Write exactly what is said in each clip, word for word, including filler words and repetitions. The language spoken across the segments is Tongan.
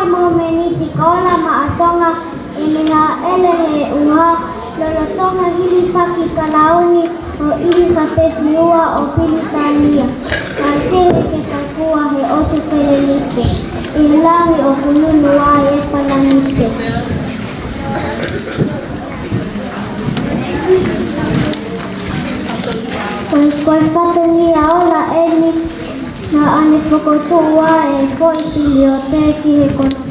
Momeniti kola maʻa Tonga, ʻi he meʻa ʻele he ʻuha, lolotonga hilifaki kalauni ʻo ʻIlizapesi ua ʻo Pilitānia, kae kehe ke tokua he ʻotu Felenipe, ʻi he langi ʻoku lulu ai e palanite. Ko e, ko e fatongia ola eni naʻa ne fokotuʻu ai e foʻi piliote ki he konope.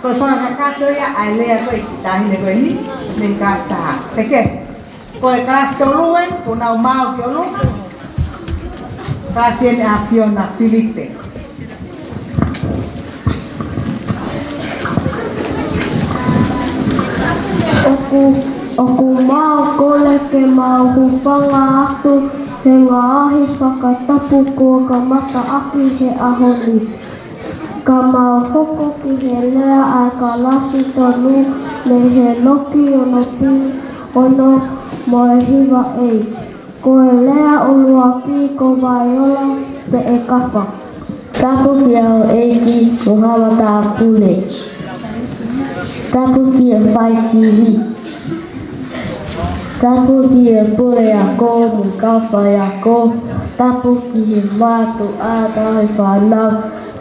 Ko e fakakakato ia ʻa e lea ko ē ʻa e taʻahine ko eni, mei he kalasi taha. Peke. Ko e kalasi tolu ē, kuo nau maau ki ʻolunga. Kalasi eni ʻa Fiona Filipe. ʻOku, ʻoku mau kole ke mau hūfanga atu he ngaahi fakatapu kuo kamata ʻaki he ʻaho ni. Ka mau hoko ki he lea ʻa e kalasi tolu mei he loki ono B, ono mo e hiva A. Ko e lea ʻuluaki ko Vaiola pe ʻEkafa. Tapu ki he houʻeiki mo e haʻa matāpule. Tapu ki he faisivi. Tapu ki he puleako mo e kau faiako. Tapu ki he mātuʻa, tauhi fānau.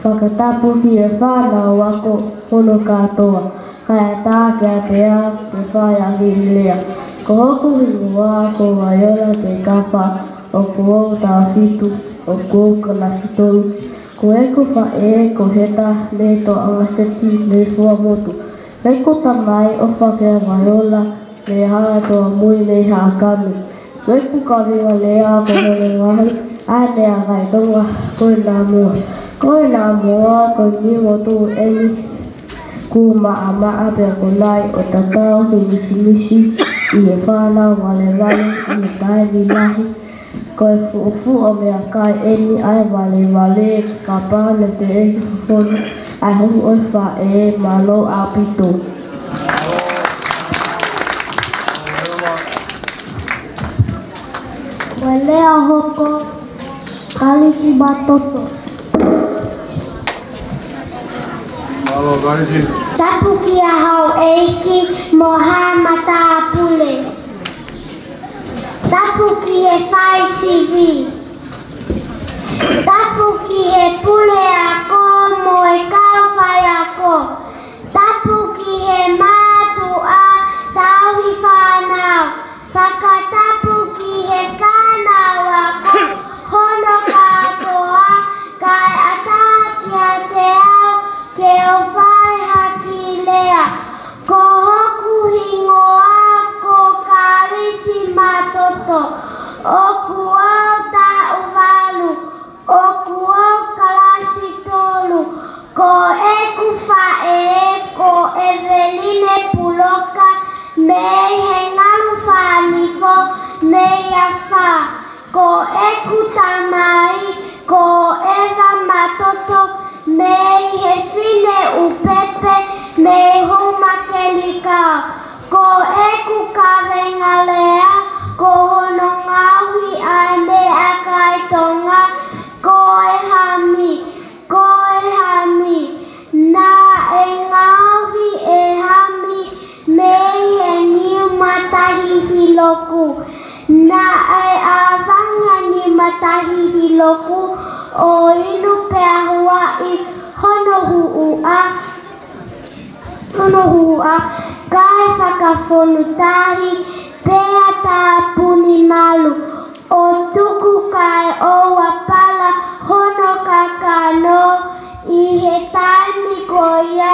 Fakatapu ki he fānau ako hono kātoa. Kae ʻatā kiate au ke fai ʻaki e lea. Ko hoku hingoa ko Vaiola ʻEkafa, ʻoku ou taʻu fitu, ʻoku ou kalasi tolu. Ko ʻeku faʻē ko Heta mei Toʻangaseti mei Fuaʻamotu. Ko ʻeku tamai ʻofa kia Vaiola mei Haʻa Toʻomui mei Haʻakami. Ko ʻeku kaveinga lea ko hono ngaohi ʻa e lea ʻa e ngaahi Tonga ko e nāmua. Ko e naʻa moa ko e niu ʻo tuʻu eni, kuo maʻamaʻa pea ko nai ʻo tatau ki he misimisi ʻi he fānau valevale ʻi he taimi lahi. Ko e fuʻofuʻo meʻakai eni ʻa e valevale, kapau ne teʻeki fufulu ʻa e huhu ʻo e faʻē, mālō ʻaupito. Ko e lea hoko, Kalisi Matoto. Mālō, Kalisi. Tapu kia Houʻeiki mo haʻa matāpule. Tapu ki he faisivi. Tapu ki he puleako mo e kau faiako. Tapu ki he mātuʻa tauhi fānau. Fakatapu ki he fānau ako hono kātoa, kae ʻatā kiate au ke u fai ha kiʻi lea. Ko hoku hingoa ko Kalisi Matoto. ʻOku ou taʻu valu. ʻOku ou kalasi tolu. Ko ʻeku faʻē ko ʻEveline Puloka mei he Ngalu Fānifo mei Afā. Ko ʻeku tamai ko ʻEva Matoto mei he Fineʻupepe mei Houmakelikao. Ko ʻeku kavenga lea ko hono ngaohi ʻa e meʻakai Tonga, ko e hami, ko e hami. Naʻe ngaohi ʻe Hami mei he niu matahihi loku. Naʻe ʻavangi ʻa e niu matahihi loku ʻo inu pea huaʻi hono huʻa, hono huʻa, kae fakafonu tahi pea tāpuni malu, ʻo tuku kae ʻoua pala hono kakano. ʻI he taimi ko ia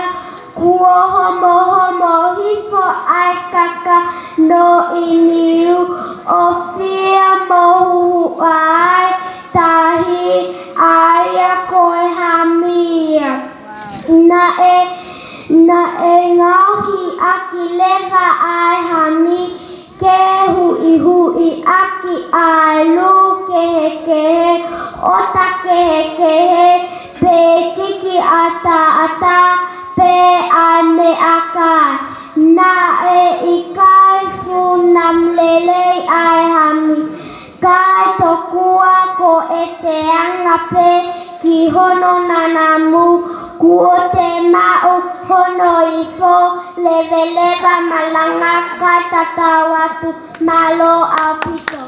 kuo homohomo hifo ʻa e kakano ʻi niu ʻo fia mohuhuʻa ai tahi, ʻa ia ko e hami ia. Naʻe, naʻe ngaohi ʻaki leva ʻa e hami ke huʻihuʻi ʻaki ʻa e lū kehekehe, ʻota kehekehe, pe kiki ʻataʻatā, pe ʻa e meʻakai. Naʻe ʻikai funamu lelei ʻa e hami, kae tokua ko ʻete anga pē ki hono nanamu, kuo te maʻu hono ifo leveleva malanga. Kae tatau atu, mālō ʻaupito.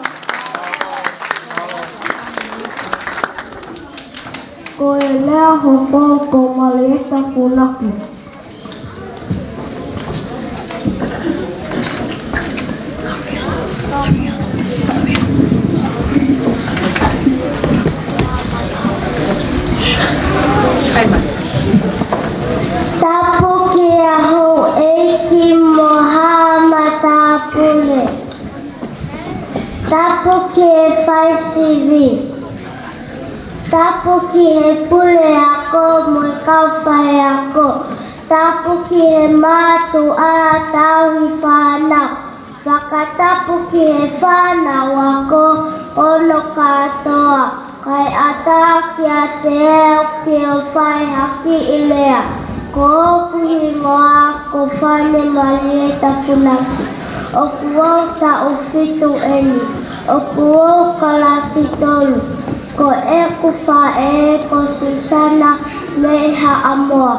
Ko e lea hoko ko Malieta Funaki. Tapu kia Houʻeiki mo haʻa matāpule. Tapu ki he faisivi. Tapu ki he puleako mo e kau faiako. Tapu ki he mātuʻa tauhi fānau. Fakatapu ki he fānau ako hono kātoa. Kae ʻatā kiate au ke u fai ha kiʻi lea. Ko hoku hingoa ko Fane Malieta Funaki. ʻOku ou taʻu fitu eni. ʻOku ou kalasi tolu. Ko ʻeku faʻē ko Susana mei Haʻamoa.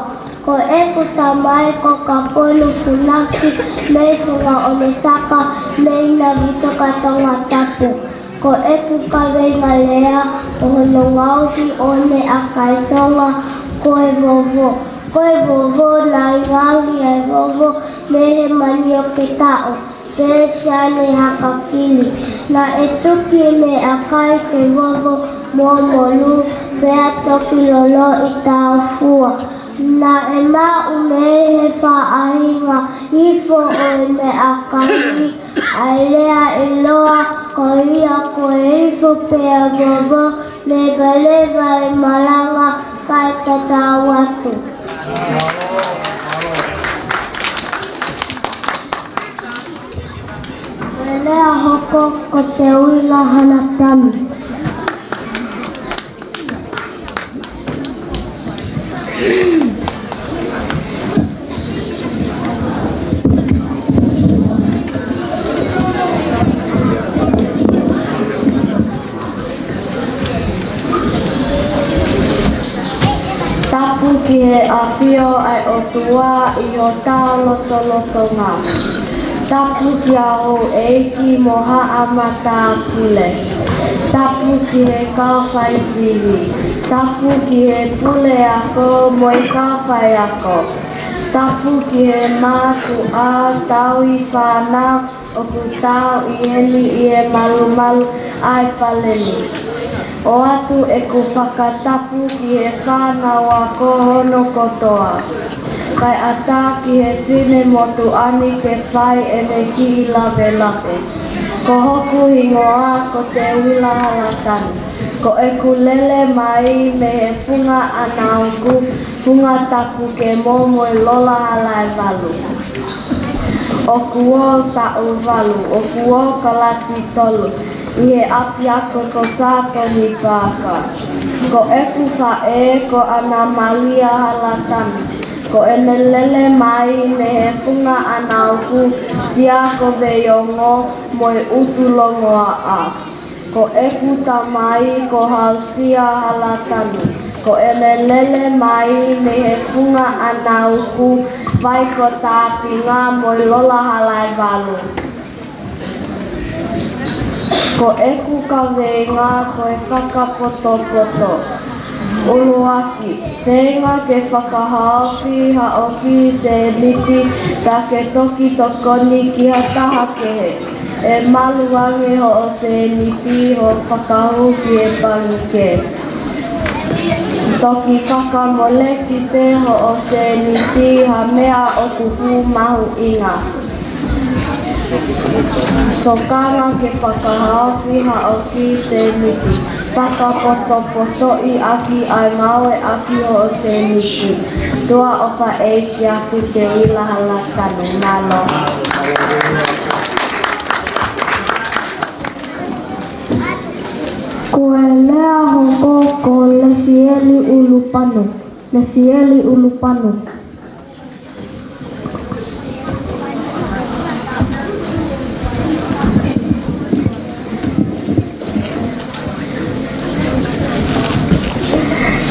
Ko ʻeku tamai ko Kaponu Funaki mei Funga ʻo Metaka mei Navitoka, Tongatapu. Ko ʻeku kavenga lea ko hono ngaohi ʻo e meʻakai Tonga ko e vovo. Ko e vovo, naʻe ngaohi ʻa e vovo mei he manioke taʻo, pe siane hakakili. Naʻe tuki meʻakai ke vovo mo molu, pea toki loloʻi taufua. Naʻe maʻu mei he faʻahinga ifo ʻo e meʻakai ʻa e lea ʻiloa ko ia ko e ifo pea vovo, levaleva e malanga, Kae tatau atu. Ko e lea hoko ko Teuila Halatani. Tapu ki he ʻafio ʻa e ʻOtua ʻi hotau lotolotonga. Tapu kia houʻeiki mo haʻa matāpule. Tapu ki he kau faisivi. Tapu ki he puleako mo e kau faiako. Tapu ki he mātuʻa, tauhi fānau, ʻoku tau ʻi heni ʻi he malumalu ʻa e fale ni. ʻOatu ʻeku fakatapu ki he fānau ako hono kotoa, kae ʻatā ki he finemotuʻa ni ke fai ʻene kiʻi lavelave. Ko hoku hingoa ko Teuila Halatani. Ko ʻeku lele mai mei he funga ʻana uku, Funga Tapu Kemo mo e Lola Halaevalu. ʻOku ou taʻu valu, ʻoku ou kalasi tolu ʻi he ʻapiako ko Sātoni Paaka. Ko ʻeku faʻē ko ʻAna Malia Halatani. Ko ʻene lele mai mei he funga ʻana uku, Sia ko Veiongo mo e ʻUtulongoaʻa. Ko ʻeku tamai ko Hausia Halatani. Ko ʻene lele mai mei he funga ʻana uku, Vai ko Tāpinga mo e Lola Halaevalu. Ko ʻeku kaveinga ko e fakapotopoto. ʻUluaki, feinga ke fakahaofi haʻo kiʻi sēniti, pea ke toki tokoni ki ha taha kehe. ʻE malu ange hoʻo sēniti hoʻo fakahū ki he pangikē. Toki fakamoleki pē hoʻo sēniti ha meʻa ʻoku fuʻu mahuʻinga. Tokanga ke fakahaofi haʻo kiʻi sēniti. Fakapotopotoʻi ʻaki ʻa e ngāueʻaki hoʻo sēniti. Tuʻa ʻofa ʻeiki atu Teuila Halatani. Mālō. Ko e lea hoko ko Lesieli ʻUlupano. Lesieli ʻUlupano.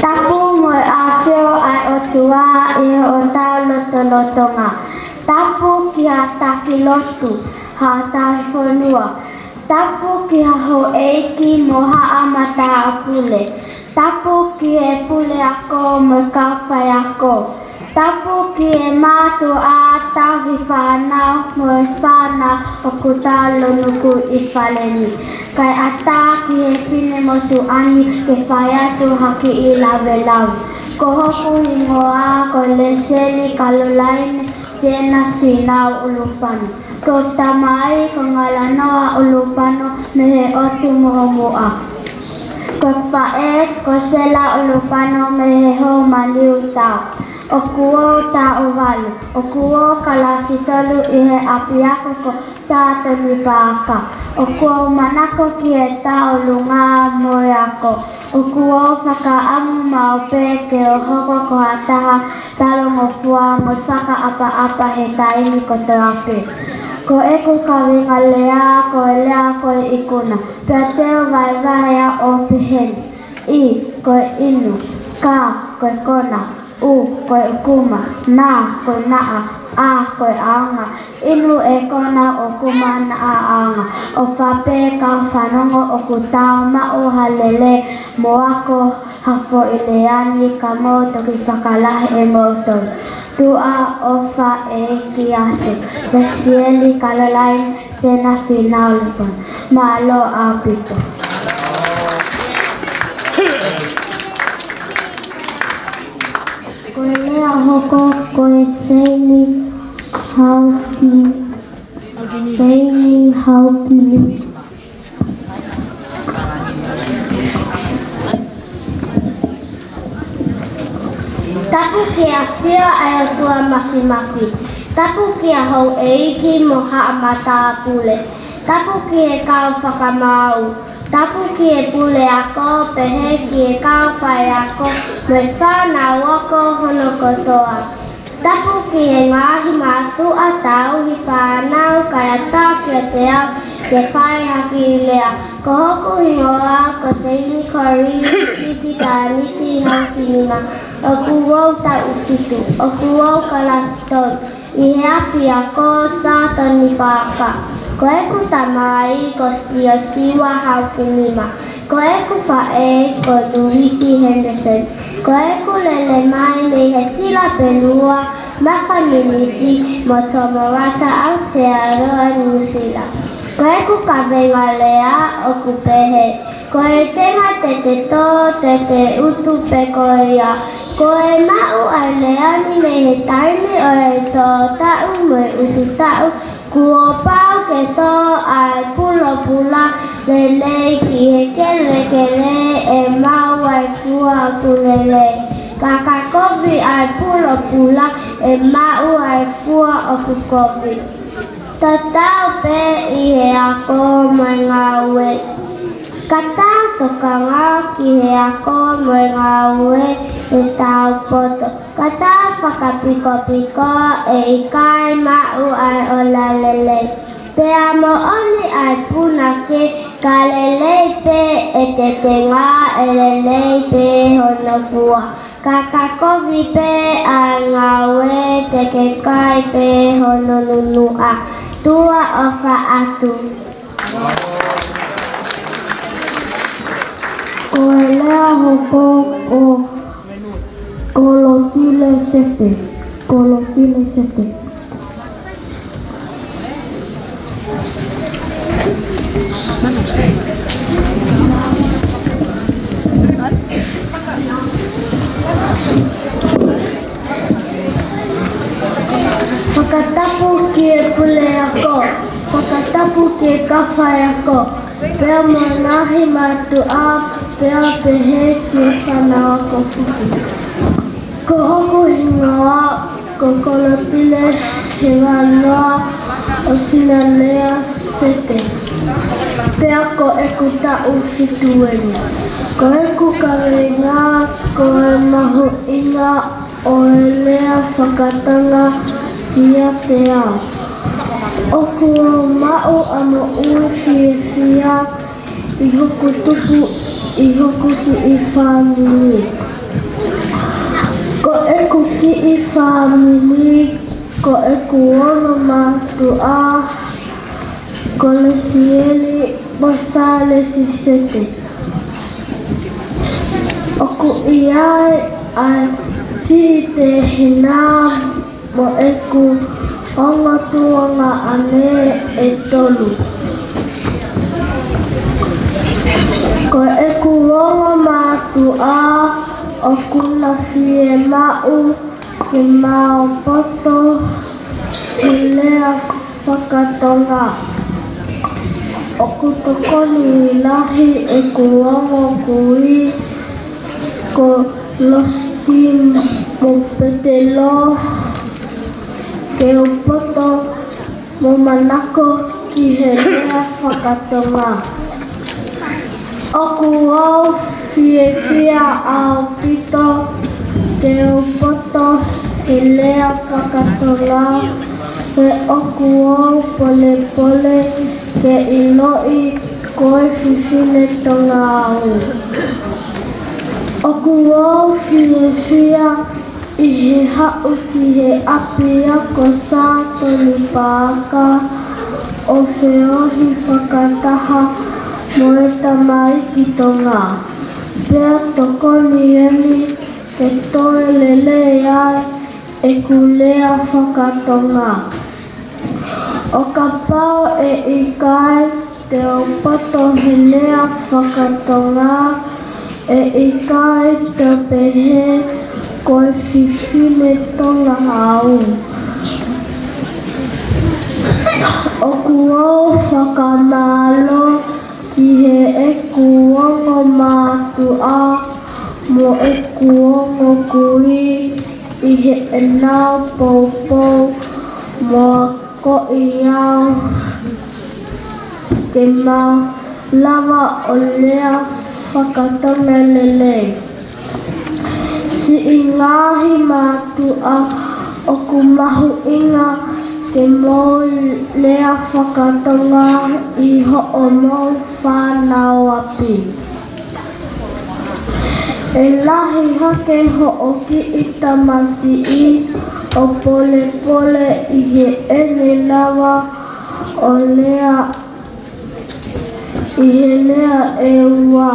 Tapu mo e ʻafio ʻa e ʻOtua ʻi hotau lotolotonga. Tapu ki ha taki lotu, ha taki fonua. Tapu ki ha houʻeiki mo haʻa matāpule. Tapu ki he puleako mo e kau faiako. Tapu ki he mātuʻa, tauhi fānau mo e fānau ʻoku tau lōnuku ʻi fale ni. Kae ʻatā ki he finemotuʻa ni ke fai atu ha kiʻi lavelave. Ko hoku hingoa ko Lesieli Kalolaine Sena Finau ʻUlupano. Ko e tamai ko Ngalanoa ʻUlupano mei he ʻotu Moʻomuʻa. Ko e faʻē ko Sela ʻUlupano mei he houʻeiki Maliutao. ʻOku ou taʻu valu, ʻoku ou kalasi tolu ʻi he ʻapiako ko Sātoni Paaka. ʻOku ou manako ki he tauʻolunga mo e ako. ʻOku ou fakaʻamu maʻu pē ke u hoko ko ha taha talangofua mo fakaʻapaʻapa he taimi kotoa pē. Ko ʻeku kaveinga lea ko e lea ko e ikuna. Pea te u vahevahe ʻo pehē ni. I, ko e inu. Ka, ko e kona. U, ko e ʻukuma. Na, ko e naʻa. ʻA, ko e ʻaonga. Inu, ʻe kona, ʻukuma, naʻa, ʻaonga. ʻOfa pē ka fanongo ʻoku tau maʻu ha lelei mo ako ha foʻi lea ni ka mou toki fakalahi ʻe moutolu. Tuʻa ʻofa ʻeiki atu. Lesieli Kalolaine Sena Finau ʻUlupano. Mālō ʻaupito. Ko e lea hoko ko e Seini Haukini. Seini Haukini. Tapu ki he ʻafio ʻa e ʻOtua Mafimafi. Tapu ki he houʻeiki mo haʻa matāpule. Tapu ki he kau fakamaau. Tapu ki he puleako, pehē ki he kau faiako, mo e fānau ako hono kotoa. Tapu ki he ngaahi mātuʻa tauhi fānau kae ʻatā kiate au ke fai ha kiʻi lea. Ko hoku hingoa ko Seini Kori Sipitaniti Haukinima. ʻOku ou taʻu fitu. ʻOku ou kalasi tolu ʻi he ʻapiako Sātoni Paaka. Ko ʻeku tamai ko Siosiua Haukinima. Ko ʻeku faʻē ko Luisi Henderson. Ko ʻeku lele mai mei he Silapelua, Makanilisi mo Tomorata, Aotearoa, Nuʻusila. Ko ʻeku kaveinga lea ʻoku pehē: Ko e tenga te te tō, te te utu pē ko ia. Ko e maʻu ʻa e lea ni mei he taimi ʻo e tō taʻu mo e utu taʻu, kuo pau ke tō ʻa e pulopula lelei ki he kelekele ʻe maʻu ai fua ʻoku lelei. Ka ka kovi ʻa e pulopula ʻe maʻu ai fua ʻoku kovi. Tatau pē ʻi he ako mo e ngāue. Ka tau tokanga ki he ako mo e ngāue ʻe tau poto. Ka tau fakapikopiko ʻe ʻikai maʻu ʻa e ola lelei. Pea moʻoni ʻa e punake, ka lelei pē ʻete tenga ʻe lelei pē hono fua. Ka ka kovi pē ʻa e ngāue te ke kai pē hono nunuʻa. Tuʻa ʻofa atu. Ko e lea hopo ʻo Kolotile Sete. Kolotile Sete. Fakatapu ki he puleako, fakatapu ki he kau faiako, pea mo e ngaahi mātuʻa, pea pehē ki he fānau ako foki. Ko hoku hingoa ko Kolotile Hevanoa ʻOsinalea Sete. Pea ko ʻeku taʻu fitu eni. Ko ʻeku kaveinga ko e mahuʻinga ʻo e lea fakatonga kiate au. ʻOku ou maʻu ʻa e moʻui fiefia ʻi hoku tupu ʻi hoku kiʻi fāmili. Ko ʻeku kiʻi fāmili, ko ʻeku ongo mātuʻa, ko Lesieli mo Sālesi Sete. ʻOku ʻi ai ʻa e kiʻi tehina mo ʻeku ongo tuongaʻane ʻe tolu. Ko ʻeku ongo mātuʻa ʻoku na fiemaʻu ke mau poto he lea fakatonga. ʻOku tokoni lahi ʻeku ongo kui ko Lositi mo Petelo ke u poto mo manako ki he lea fakatonga. ʻOku ou fiefia ʻaupito ke u poto he lea fakatonga, he ʻoku ou polepole ke ʻiloʻi ko e fefine Tonga au. ʻOku ou fiefia ʻi he haʻu ki he ʻapiako Sātoni Paaka ʻo feohi fakataha mo e tamaiki Tonga. Pea tokoni eni ke toe lelei ai ʻeku lea fakatonga. ʻO kapau ʻe ʻikai te u poto he lea fakatonga, ʻe ʻikai te u pehē ko e fefine Tonga au. ʻOku ou fakamālō ki heʻeku ongo mātuʻa mo ʻeku ongo kui ʻi heʻenau poupou, mo akoʻi au ke ma lava ʻo lea faka-Tonga lelei. Siʻi ngaahi mātuʻa, ʻoku mahuʻinga ke mou lea faka-Tonga ʻi hoʻomou fānau ʻapi. ʻE lahi hake hoʻo kiʻi tamasiʻi ʻo polepole ʻi heʻene lava ʻo lea ʻi he lea ʻe ua,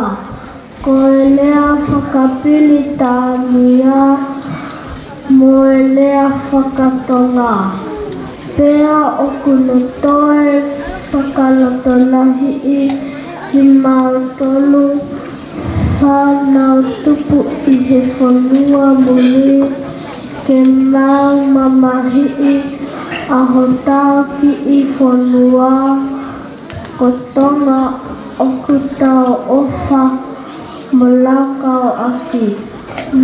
ko e lea faka-Pilitānia mo e lea faka-Tonga. Pea ʻoku ne toe fakalotonahiʻi kimautolu fānau tupu ʻi he fonua muli ke mau mamahiʻi ʻa hotau kiʻi fonua ko Tonga ʻoku tau ʻofa mo lakau ʻaki.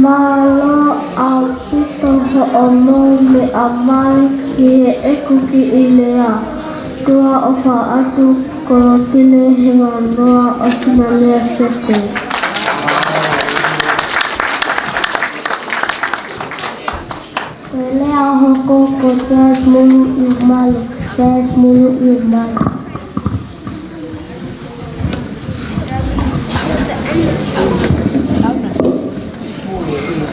Mālō ʻaupito hoʻomou meʻa mai ki heʻeku kiʻi lea. Tuʻa ʻofa atu, ko Lotile Heuanoa ʻo Sinalia Sepe. Ko e lea ʻe hoko ko Jazz Mulu ʻi Malu. Jazz Mulu ʻi Malu.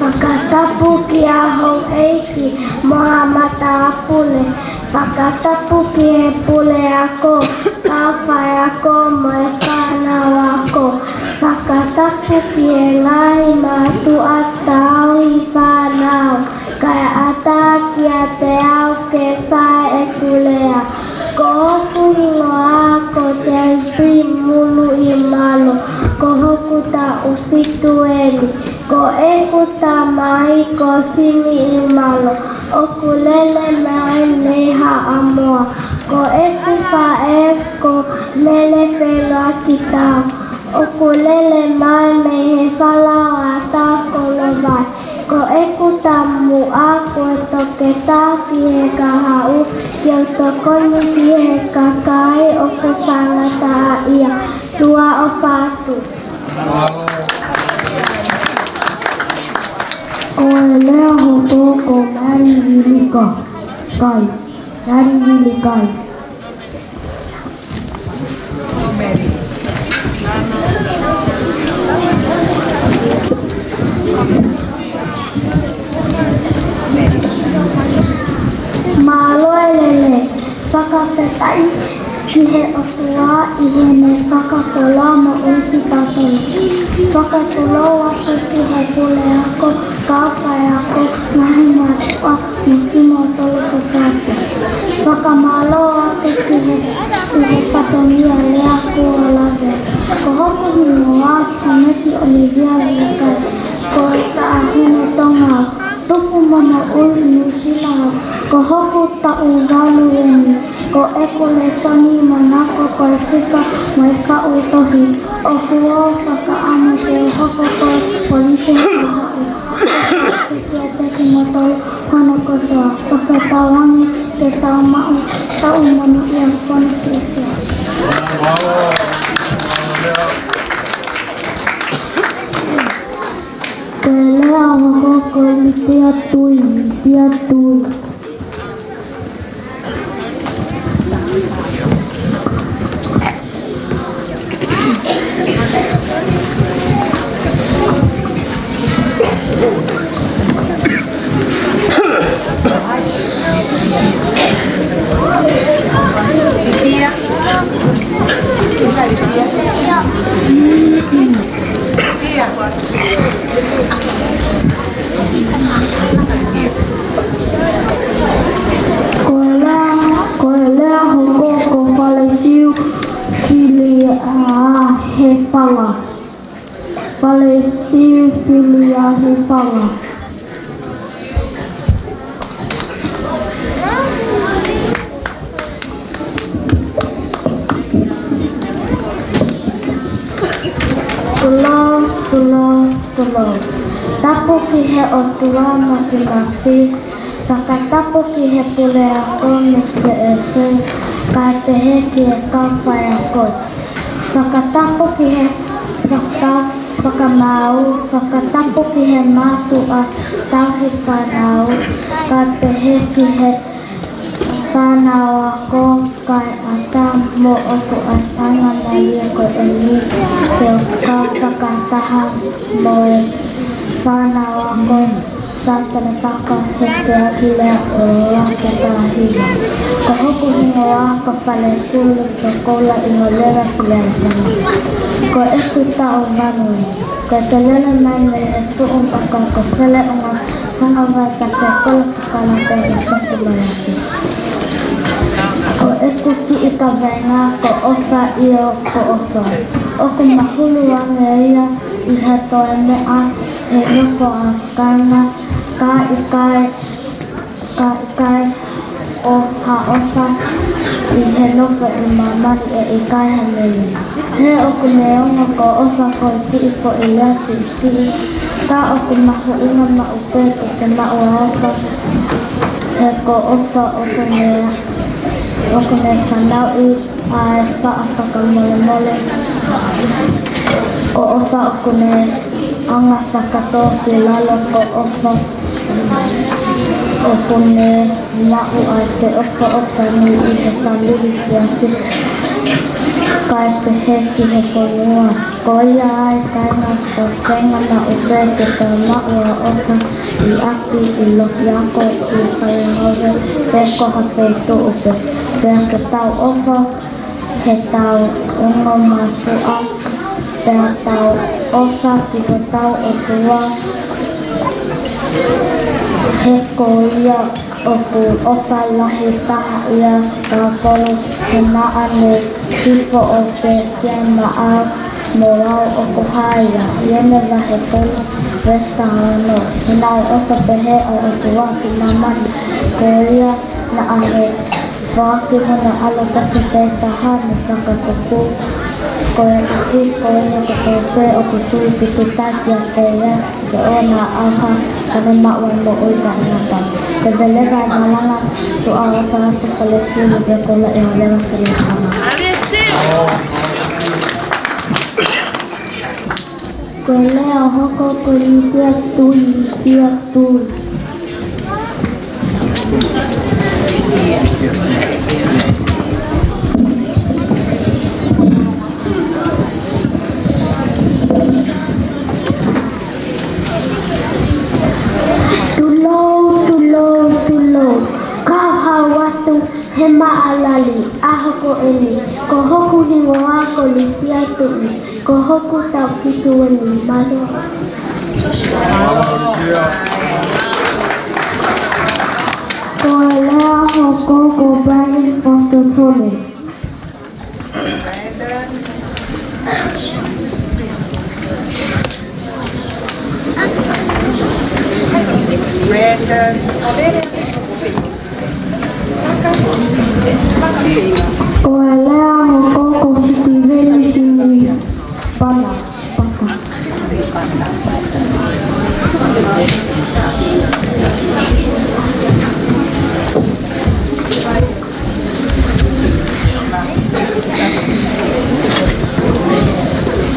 Fakatapu kia houʻeiki mo ha matāpule. Fakatapu ki he puleako, kau faiako mo e fānau ako. Fakatapu ki he ngaahi mātuʻa tauhi fānau, kae ʻatā kiate au ke fai ʻeku lea. Ko hoku hingoa ko Jazz Mulu ʻi Malu, ko hoku taʻu fitu eni. Ko ʻeku tamai ko Simi ʻi Malu, ʻoku lele mai mei Haʻamoa. Ko ʻeku faʻē ko Mele Feloakitau, ʻoku lele mai mei he falaoa ʻa Kolovai. Ko ʻeku taumuʻa ko e toketā ki he kahaʻu, ke u tokoni ki he kakai ʻoku faingataʻaʻia. Tuʻa ʻofa atu. Ko e lea ʻe hoko ko Mali Vilika. Kai. Mali Vilika. Mālō e lelei. Fakafetaʻi ki he ʻOtua ʻi heʻene fakakoloa moʻui kitautolu. Fakatulou atu ki he puleako, kau faiako, ngaahi mātuʻa, mo kimoutolu kotoa pē. Fakamālō atu ki he, ki he fatongia lea kuo lavea. Ko hoku hingoa ko Meki Olivia Vilika. Ko e taʻahine Tonga au. Tupu mo moʻui ʻi Nuʻusila. Ko hoku taʻu valu eni. Ko ʻeku lēsoni manako ko e fika mo e faʻu tohi. ʻOku ou fakaʻamu ke u hoko ko e polisi ʻo e kahaʻu. Kiate kimoutolu hono kotoa. Fakatauange ke tau maʻu taʻu monūʻia ʻi he fonua fiefia. Ko e lea ʻe hoko ko Litia Tui, Litia Tui. Ko e lea, ko e lea ʻe hoko ko Falesiu Fili ʻa he Fala. Ki he ʻOtua Māfimafi, fakatapu ki he puleako mei Sēsē, kae pehē ki he kau faiako. Fakatapu ki he faka-, fakamaau, fakatapu ki he mātuʻa tauhi fānau, kae pehē ki he fānau ako, kae ʻatā mo ʻeku ʻātakai mālie ko eni ke u kau fakataha mo e fānau ako Sātane Paka he Feʻauhi Lea ʻo Loʻau Kitahiva. Ko hoku hingoa ko Palesulu Tokola ʻi Ngolela Filaitana. Ko ʻeku taʻu valu. Ko e tau lele mai mei he tuʻu ʻo ka ko Fele ʻo Ngā Fanga Vai Tape Kola Kakala Pele Fasi Malaki. Ko ʻeku kiʻi kaveinga ko ʻOfa ʻio ko ʻOfa. ʻOku mahulu ange ia ʻi ha toe meʻa he nofo ʻa kāinga, ka ʻikai, ka ʻikai ʻo ha ʻofa ʻi he nofo ʻi māmani ʻe ʻikai ha meli. He ʻoku ne ongo ko ʻOfa ko e kiʻi foʻi lea siʻisiʻi, ka ʻoku mahuʻinga maʻu pē ke te maʻu ʻa ʻOfa, he ko ʻOfa ʻoku ne, ʻoku ne fanauʻi ʻa e faʻa fakamolemole. Ko ʻOfa ʻoku ne anga fakatō ki lalo, ko ʻOfa ʻoku ne maʻu ʻa e feʻofoʻofani ʻi he fāmili siasi, kae pehē ki he fonua. Ko ia ai kāinga, ko e feinga maʻu pē ke tau maʻu ʻa ʻOfa ʻi ʻapi, ʻi loki ako, ʻi fale ngāue, pe ko ha feituʻu pē. Pea ke tau ʻofa he tau ongo mātuʻa, pea tau ʻofa ki hotau ʻOtua, he ko ia ʻoku ʻofa lahi taha ia ka kolo, he naʻa ne hifo ʻo pekia maʻau mo au ʻoku hā ia. Sione vahe tolu veesi ono. He naʻe ʻofa pehē ʻa e ʻOtua ki māmani, ko ia naʻa ne foaki hono ʻAlo tofu pē taha ne fakatupu, koeʻuhi ko ia kotoa pē ʻoku tui ki ai ʻe ia ke ʻoua naʻa ʻauha, ka ne maʻu ʻa e moʻui taʻengata. Ke veleva e malanga, tuʻa ʻofa atu Palesulu Tokola ʻi Ngolela Filaitana. Ko e lea ʻo hoko ko Lipia Tui, Lipia Tui. Tulou, tulou, tulou. Kau hau atu he maʻalali ʻaho ko eni. Ko hoku hingoa ko Lipia Tui. Ko hoku taʻu fitu eni. Mālō. Ko e lea ʻo hoko ko Brian Foster Tone. Ko e lea ʻo hoko ko Sitiveni Sini Pana Paka.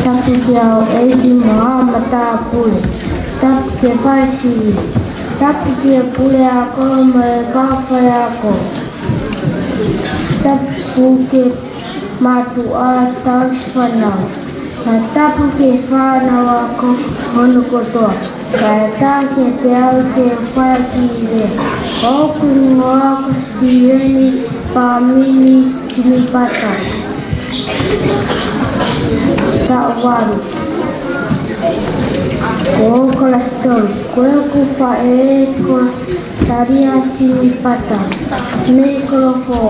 Tapu ki he ʻEiki mo e matāpule. Tapu ki he faisivi. Tapu ki he puleako mo e kau faiako. Tapu ki he mātuʻa tauhi fānau. Kae tapu ki he fānau ako hono kotoa. Kae tapu kiate au ke u fai ha kiʻi lea. Ko hoku hingoa ko Sitiveni Pamini Sinipata. Taʻu valu. Ko hoku story. Ko ʻeku faʻē ko Talia Sinipata mei Kolofō.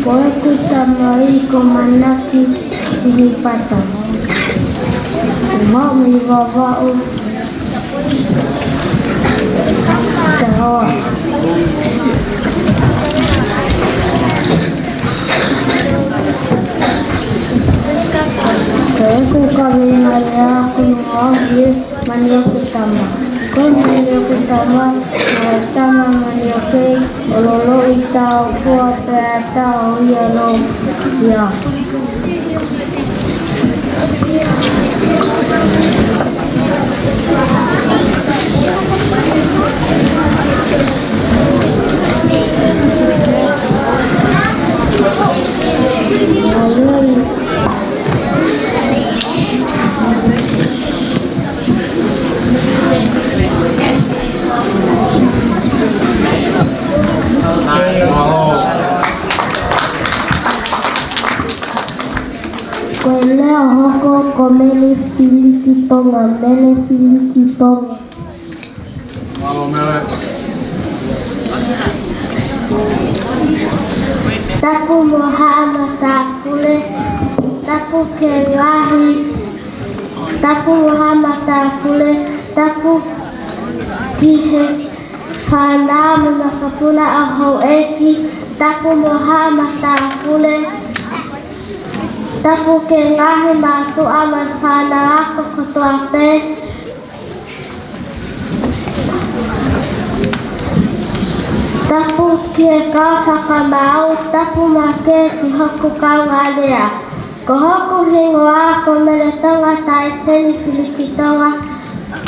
Ko ʻeku tamai ko Manaki Sinipata. Ko au mei Vavaʻu, Tahoa. Ko ʻeku kaveinga lea ko Noa Vie Maniokitama. Ko hono Ko e tama, ko e tama manioke, ʻo loloʻi tau kua pea tau ia lo ia. Ko e lea hoko ko Mele Filikitonga, Mele Filikitonga. Mālō, Mele. Tapu mo haʻa matāpule, tapu ki he ngaahi, tapu mo haʻa matāpule, tapu ki he fānau mo e makapuna ʻa houʻeiki, tapu mo haʻa matāpule, tapu ki he ngaahi mātuʻa mo e fānau ako kotoa pē. Tapu ki he kau fakamaau, tapu makehe ki hoku kaungālea. Ko hoku hingoa ko Meletonga Taiseni Filikitonga,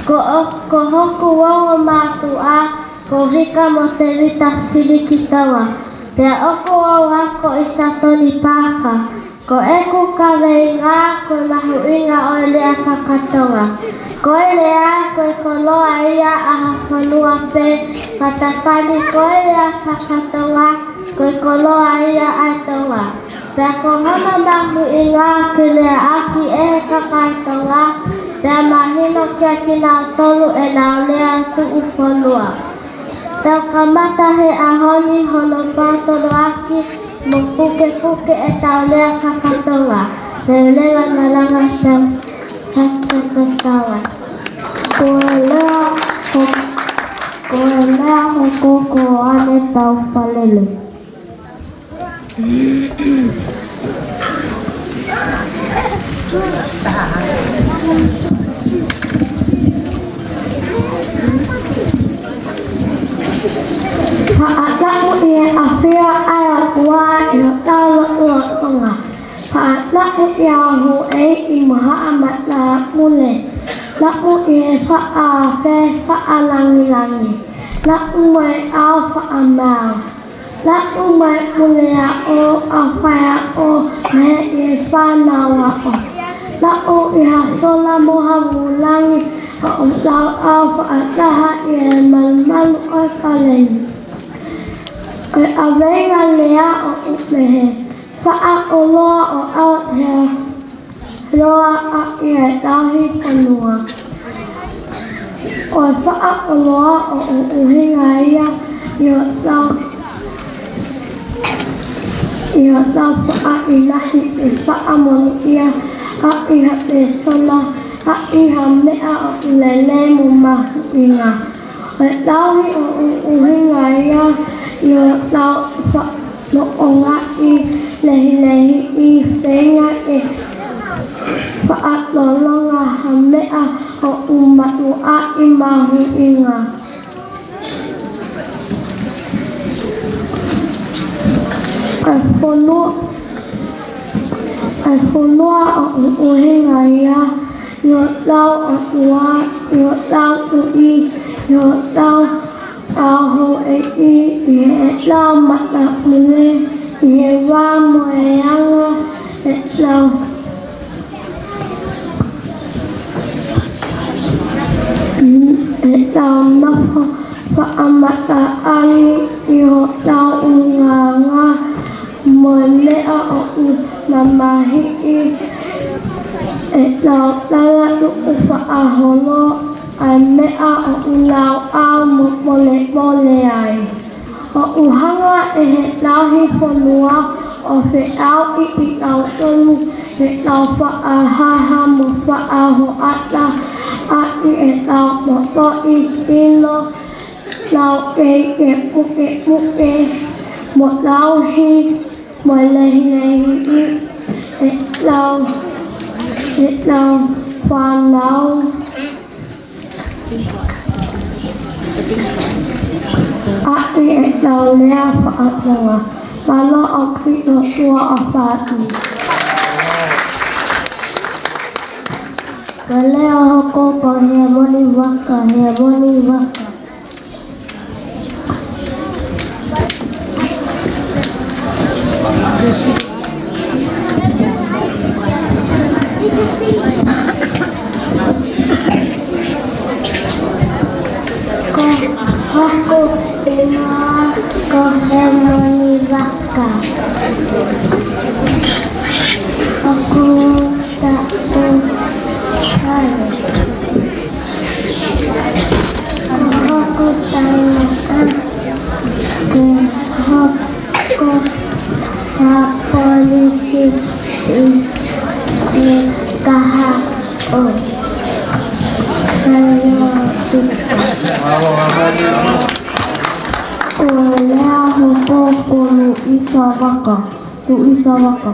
ko, ko hoku ongo mātuʻa ko Hika mo Tevita Filikitonga, pea ʻoku ou ako ʻi Satoni Paaka. Ko ʻeku kaveinga ko e mahuʻinga ʻo e lea faka-Tonga. Ko e lea ko e koloa ia ʻa ha fonua pe matapali, ko e lea faka-Tonga ko e koloa ia ʻa e Tonga. Pea ko hono mahuʻinga ke leaʻaki ʻe he kakai Tonga, pea mahino kiate kinautolu ʻenau lea tuʻufonua. Tau kamata he ʻaho ni hono pātoloaki mo pukepuke ʻetau lea faka-Tonga. Leveleva malanga tau, tau, tau, tau. Ko e lea ho-, ko e lea hoko ko ʻAne Taufalele. Faʻa tapu ʻi he ʻafio ʻa e ʻOtua ʻi hotau lotolotonga. Faʻa tapu ʻi he houʻeiki mo haʻa matāpule. Tapu ʻi he faʻa afe faʻa langilangi. Tapu mo e ʻao faʻa maau. Tapu mo e puleako ʻa e faiako mei he fānau ako. Tapu ʻi ha sola mo ha vūlangi, ka ʻoku tau ʻalu fakataha ʻi he malumalu ʻo e kaleni. Ko e ʻaveinga lea ʻoku pehē: Faʻa ʻoloa ʻo ʻalu ʻi he loa ʻa e tauhi fonua. Ko e faʻa ʻoloa ʻoku ʻuhinga ia ʻi hotau, ʻi hotau faʻa ʻilahi, ʻe faʻa monūʻia ʻa e pēsona ʻi ha meʻa ʻoku lelei mo mahuʻinga. Ko e tauhi ʻoku ʻuhinga ia ʻi hotau faʻa noʻongaʻi lehilehiʻi feinga ke faʻa tolonga ha meʻa ʻoku matuʻaki mahuʻinga. Ko e fonua, ko e fonua ʻoku ʻuhinga ia ʻi hotau ʻOtua, ʻi hotau Tuʻi, ʻi hotau ʻa houʻeiki, ʻi heʻetau matāpule, ʻi he vā mo e anga ʻetau, ʻetau nofo faʻa mataʻali, ʻi hotau ʻulungaanga mo e meʻa ʻoku mamahiʻi, ʻetau talatuʻu faʻa holo ʻa e meʻa ʻoku lauʻau mo polepole ai. ʻOku hanga ʻe he tauhi fonua ʻo feʻauʻi kitautolu ke tau faʻa haha mo faʻa hoʻata ʻaki ʻetau potoʻi ʻilo, taukei ke pukepuke mo tauhi mo lehilehiʻi ʻetau, ʻetau fānau. ʻAi ʻetau lea fakatonga. Mālō ʻaupito, tuʻa ʻa Fāti. Ko e lea ʻo hoku hoko ko Heamoni Vaka, Heamoni Vaka. Ko hoku ʻuhinga ko Heamoni Vaka. ʻOku taʻu hale. Ko hoku taʻu ʻa, ko hoku ha polisi ʻi he kahaʻu. Mālō ʻaupito. Ko e lea ʻo hoku hoko ko Luisa Vaka. Luisa Vaka.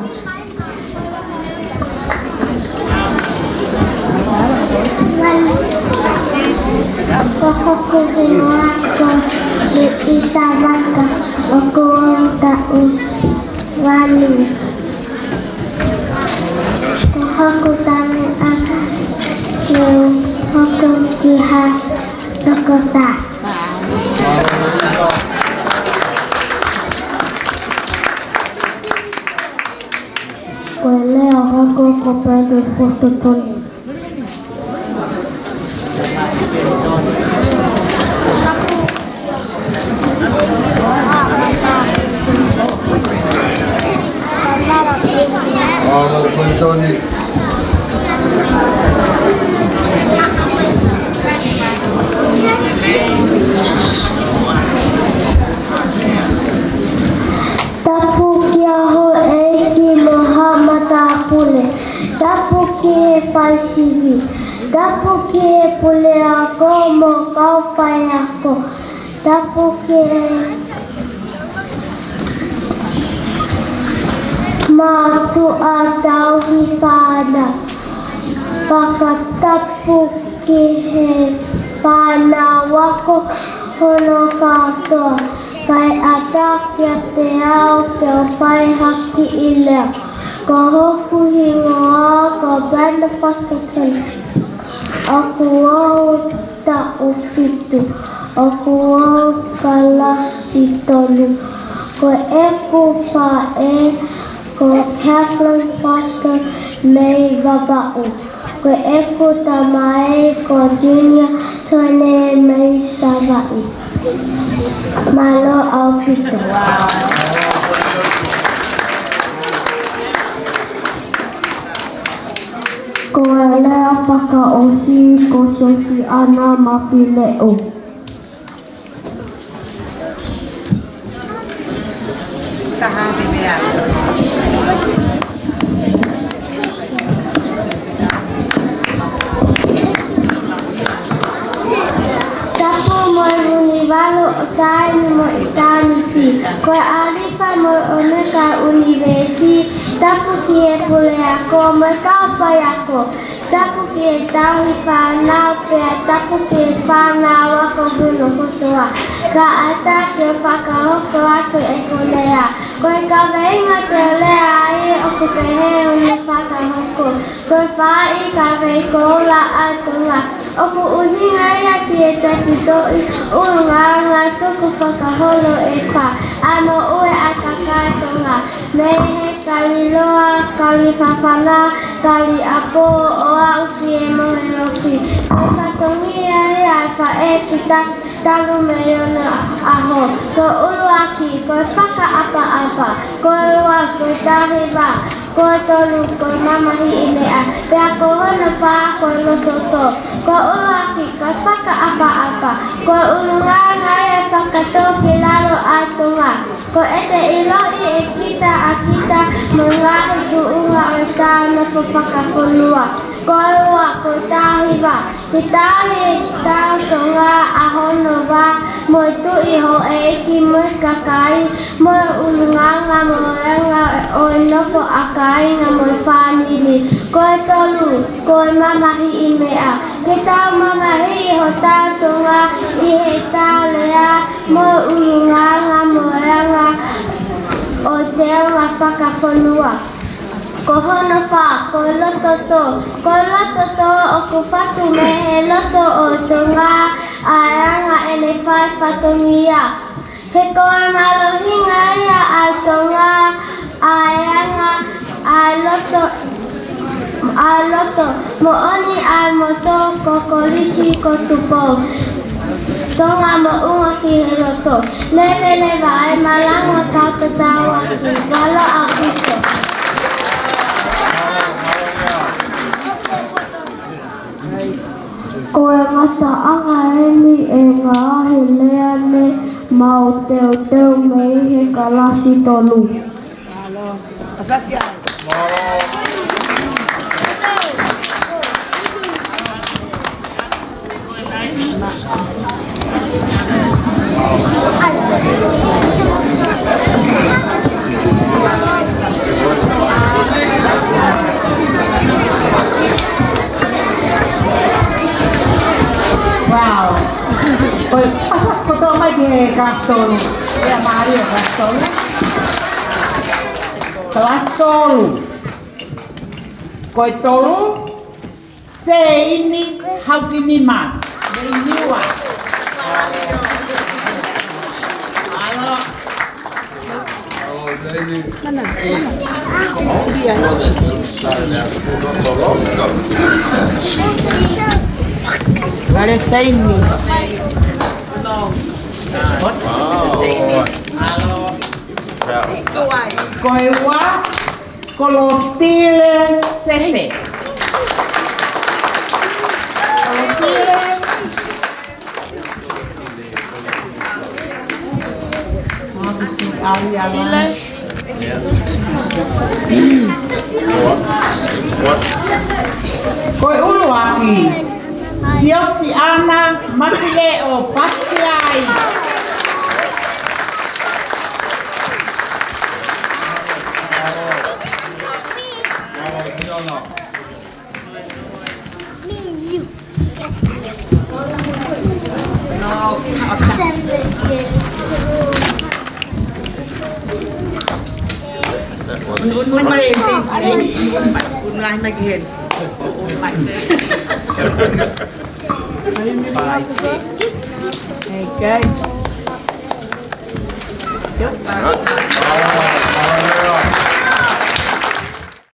Ko hoku hingoa ko Luisa Vaka, ʻoku ou taʻu valu. Ko hoku taʻu ʻa, ko hoku kiʻi tokotaha. Ko e lea ʻo hoku hoko ko Brandon Foster Tony. Mālō Tony. Tapu kia houʻeiki mo haʻa matāpule. Tapu ki he faisivi. Tapu ki he puleako mo e kau faiako. Tapu ki he mātuʻa tauhi fānau. Fakatapu ki he fānau ako hono kātoa. Kae ʻatā kiate au ke u fai ha kiʻi lea. Ko hoku hingoa ko Brenda Foster Tony. ʻOku ou taʻu fitu. ʻOku ou kalasi tolu. Ko ʻeku faʻē ko Kathleen Foster mei Vavaʻu. Ko ʻeku tamai ko Junior Tony mei Savaiʻi. Mālō ʻaupito. Ko e lea fakaʻosi ko Sosiana Mafileʻo. Tapu mo e Vunivalu ʻo Taimi mo ʻItāniti. Ko e ʻAlifa mo e ʻOmeka ʻUnivēsi. Tapu ki he puleako mo e kau faiako. Tapu ki he tauhi fānau pea tapu ki he fānau ako hono kotoa. Kae ʻatā ke u fakahoko atu ʻeku lea. Ko e kaveinga te u lea ai ʻoku pehē hono fakahoko. Ko e Faʻahi Kavei Koula ʻa Tonga. ʻOku ʻuhinga ia ki he tefitoʻi ʻulungaanga tukufakaholo ʻe fā ʻa e moʻui ʻa e kakai Tonga. Mei he kali loa, kali fafana, kali ʻapo, ʻo aʻu ki he mohe ofi. Ko e fatongia ia ʻa e faʻē kita talu mei onoʻaho. Ko e ʻuluaki, ko e fakaʻapaʻapa. Ko e ua, ko e tahi vā. Ko e tolu, ko e mamahiʻi meʻa. Pea ko hono fā, ko e loto tō. Ko e ʻuluaki, ko e fakaʻapaʻapa. Ko e ʻulungaanga ia ʻo e fakatōkilalo ʻa Tonga. Ko ʻete ʻiloʻi ʻe kita ʻa kita mo e ngaahi tuʻunga ʻo e tā nofo fakafonua. Ko e ua, ko e tahi vā. Ko e tahi tā Tonga ʻa hono vā mo e tuʻi, houʻeiki mo e kakai, mo e ʻulungaanga mo e anga ʻo e nofo ʻa kāinga mo e fāmili. Ko e tolu, ko e mamahiʻi meʻa. Ke tau mamahiʻi hotau Tonga ʻi heʻetau lea mo e ʻulungaanga mo e anga ʻo e teunga fakafonua. Ko hono fā, ko e loto tō. Ko e loto tō ʻoku fatu mei he loto ʻo Tonga ʻa e anga ʻene fai fatongia. He ko e mālohinga ia ʻa e Tonga ʻa e anga ʻa e loto, ʻa e loto. Moʻoni ʻa e moto ko Kolisi ko Tupou. Tonga moʻunga ki he loto. Lele leva ʻa e malanga ka ko tau atu. Valo ʻaupito. Ko e ngataʻanga eni e ngaahi lea ne mau teuteu mei he kalasi tolu. Wow. Ko e, pasa kotoa mai ki he kalasi tolu. ʻIa Mario, kalasi tolu. Kalasi tolu. Ko e tolu, Seini Haukinima. Mei Niua. Alo. Vale Seini. Ko e ua, Kolotile Sete. Kolotile. Ko e ʻuluaki, Siosiana Makileʻo, Pasiai.